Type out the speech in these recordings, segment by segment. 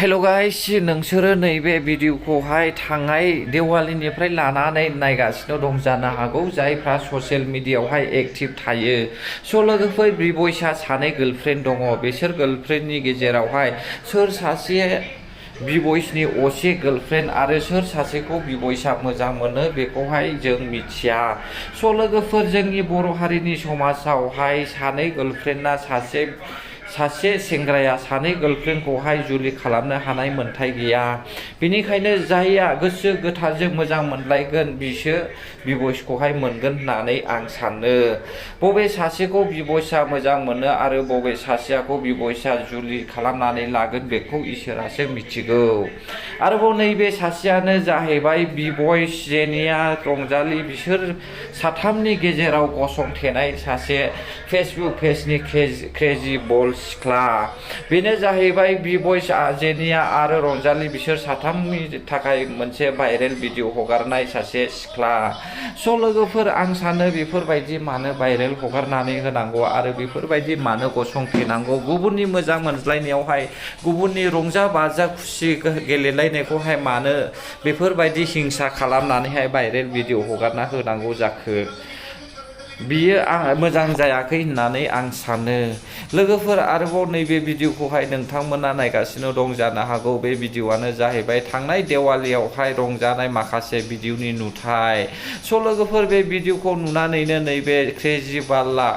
हेल' guys नोंसोरो नैबे भिडिअखौहाय थांनाय देवालिनिफ्राय लानानै नायगासिनो दं जानो हागौ जायफ्रा ससियेल मिडियायावहाय एक्टिभ थायो। स' लोगोफोर बिबयसा सानै गार्लफ्रेन्ड दङ। बिसोर गार्लफ्रेन्डनि गेजेरावहाय सोर सासे बिबयसनि असे गार्लफ्रेन्ड आरो सोर सासेखौ बिबयसा मोजां मोनो बेखौहाय जों मिथिया। स' लोगोफोर जोंनि बर' हारिनि समाजावहाय सानै गार्लफ्रेन्डना सासे सेंग्राया सानै गार्लफ्रेन्डखौहाय जुलि खालामनो हानाय मोन्थाय गैया। बेनिखायनो जायहा गोसो गोथारजों मोजां मोनलायगोन बिसो बिबयसखौहाय मोनगोन होननानै आं सानो। बबे सासेखौ बिबयसा मोजां मोनो आरो बबे सासेखौ बिबयसा जुलि खालामनानै लागोन बेखौ इसोरासो मिथिगौ। आरोबाव नैबे सासेयानो जाहैबाय बिबयस जेनिया रंजालि बिसोर साथामनि गेजेराव गसंथेनाय सासे फेसबुक पेजनि क्रेजि बल सिख्ला। बेनो जाहैबाय बिबयस जेनिया आरो रंजालि बिसोर साथामनि थाखाय मोनसे भाइरेल भिडिअ हगारनाय सासे सिख्ला। स' लोगोफोर आं सानो बेफोरबायदि मानो भाइरेल हगारनानै होनांगौ आरो बेफोरबायदि मानो गसंथेनांगौ। गुबुननि मोजां मोनज्लायनायावहाय गुबुननि रंजा बाजा खुसि गेलेलायनायखौहाय मानो बेफोरबायदि हिंसा खालामनानैहाय भाइरेल भिडिअ हगारना होनांगौ जाखो। बियो मोजां जायाखै होननानै आं सानो। लोगोफोर आरोबाव नैबे भिडिअखौहाय नोंथांमोना नायगासिनो दं जानो हागौ। बे भिडिअआनो जाहैबाय थांनाय देवालियावहाय रंजानाय माखासे भिडिअनि नुथाय। स' लोगोफोर बे भिडिअखौ नुनानैनो नैबे क्रेजि बालआ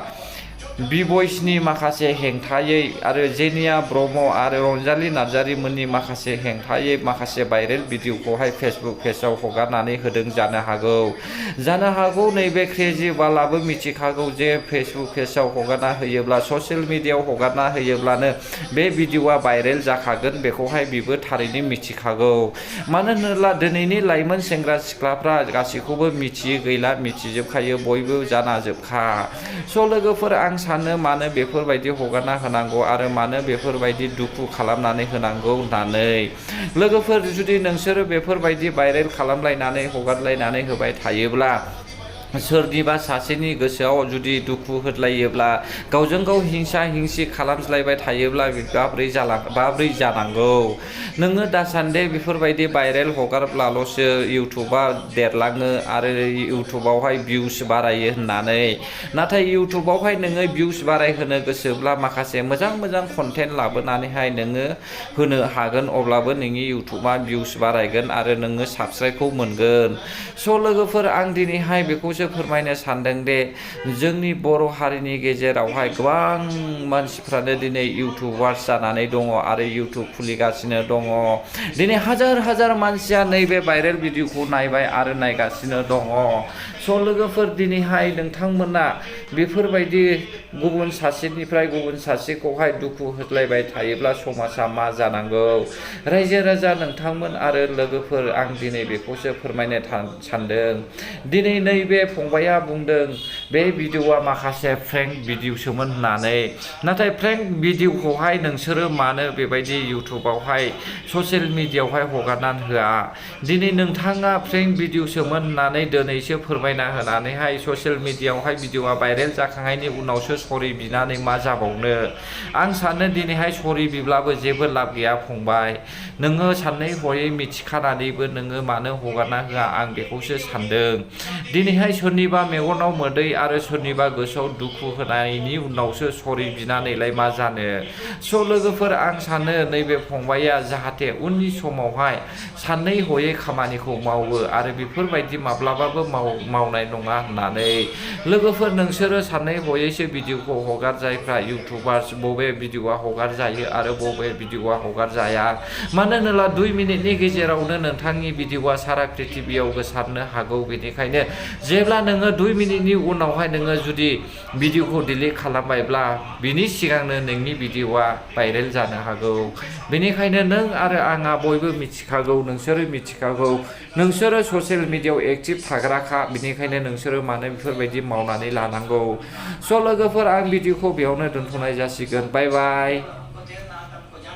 बिबयसनि माखासे हेंथायै आरो जेनिया ब्रह्म आरो रंजालि नार्जारि मोननि माखासे हेंथायै माखासे भाइरेल भिडिअखौहाय फेसबुक पेजाव हगारनानै होदों जानो हागौ। नैबे क्रेजि बालआबो मिथिखागौ जे फेसबुक पेजाव हगारना होयोब्ला ससियेल मिडियायाव हगारना होयोब्लानो बे भिडिअआ भाइरेल जाखागोन बेखौहाय बिबो थारैनो मिथिखागौ। मानो होनोब्ला दिनैनि लाइमोन सेंग्रा सिख्लाफ्रा गासैखौबो मिथियै गैला मिथिजोबखायो बयबो जानाजोबखा। स' लोगोफोर आं सानो मानो बेफोरबायदि हगारना होनांगौ आरो मानो बेफोरबायदि दुखु खालामनानै होनांगौ होननानै। लोगोफोर जुदि नोंसोरो बेफोरबायदि भाइरेल खालामलायनानै हगारलायनानै होबाय थायोब्ला सोरनिबा सासेनि गोसोआव जुदि दुखु होलायोब्ला गावजों गाव हिंसा हिंसि खालामज्लायबाय थायोब्ला माब्रै जानांगौ। नोङो दासान्दि बेफोरबायदि भाइरेल हगारब्लाल'सो इउटुबा देरलाङो आरो इउटुबावहाय भिउस बारायो होननानै। नाथाय इउटुबावहाय नोङो भिउस बारायहोनो गोसोब्ला माखासे मोजां कन्टेन्ट लाबोनानैहाय नोङो होनो हागोन अब्लाबो नोंनि इउटुबा भिउस बारायगोन आरो नोङो साबस्क्राइबखौ मोनगोन। स' लोगोफोर आं दिनैहाय बेखौसो फोरमायनो सानदों दे जोंनि बर' हारिनि गेजेरावहाय गोबां मानसिफ्रानो दिनै इउटुबार्स जानानै दङ आरो इउटुब खुलिगासिनो दङ। दिनै हाजार मानसिया नैबे भाइरेल भिडिअखौ नायबाय आरो नायगासिनो दङ। स' लोगोफोर दिनैहाय नोंथांमोना बेफोरबायदि गुबुन सासेनिफ्राय गुबुन सासेखौहाय दुखु होलायबाय थायोब्ला समाजा मा जानांगौ। रायजो राजा नोंथांमोन आरो लोगोफोर आं दिनै बेखौसो फोरमायनो सानदों। दिनै नैबे फंबाया बुंदों बे भिडिअआ माखासे प्रेंक भिडिअसोमोन होननानै। नाथाय प्रेंक भिडिअखौहाय नोंसोरो मानो बेबायदि इउटुबावहाय ससियेल मिडियायावहाय हगारनानै होआ। दिनै नोंथाङा प्रेंक भिडिअसोमोन होननानै दिनैसो फोरमायना होनानैहाय ससियेल मिडियायावहाय भिडिअआ भाइरेल जाखांनायनि उनावसो सरि बिनानै मा जाबावनो। आं सानो दिनैहाय सरि बिब्लाबो जेबो लाब गैया फंबाय। नोङो सानै हयै मिथिखानानैबो नोङो मानो हगारना होआ आं बेखौसो सानदों। दिनैहाय सोरनिबा मेगनाव मोदै आरो सोरनिबा गोसोआव दुखु होनायनि उनावसो सरि बिनानैलाय मा जानो। स' लोगोफोर आं सानो नैबे फंबाया जाहाथे उननि समावहाय सानै हयै खामानिखौ मावो आरो बेफोरबायदि माब्लाबाबो मावनाय नङा होननानै। लोगोफोर नोंसोरो सानै हयैसो भिडिअखौ हगार जायफ्रा इउटुबार्स बबे भिडिअआ हगार जायो आरो बबे भिडिअआ हगार जाया। मानो होनोब्ला 2 मिनिटनि गेजेरावनो नोंथांनि भिडिअआ सारा पृथिबियाव गोसारनो हागौ। बेनिखायनो जेब्ला नोङो 2 मिनिटनि उनावहाय नोङो जुदि भिडिअखौ डिलिट खालामबायब्ला बिनि सिगांनो नोंनि भिडिअआ भाइरेल जानो हागौ। बेनिखायनो नों आरो आंहा बयबो मिथिखागौ नोंसोरो मिथिखागौ नोंसोरो ससियेल मिडियायाव एक्टिभ थाग्राखा। बेनिखायनो नोंसोरो मानो बेफोरबायदि मावनानै लानांगौ। स' लोगोफोर आं भिडिअखौ बेयावनो दोनथ'नाय जासिगोन। बाय बाय।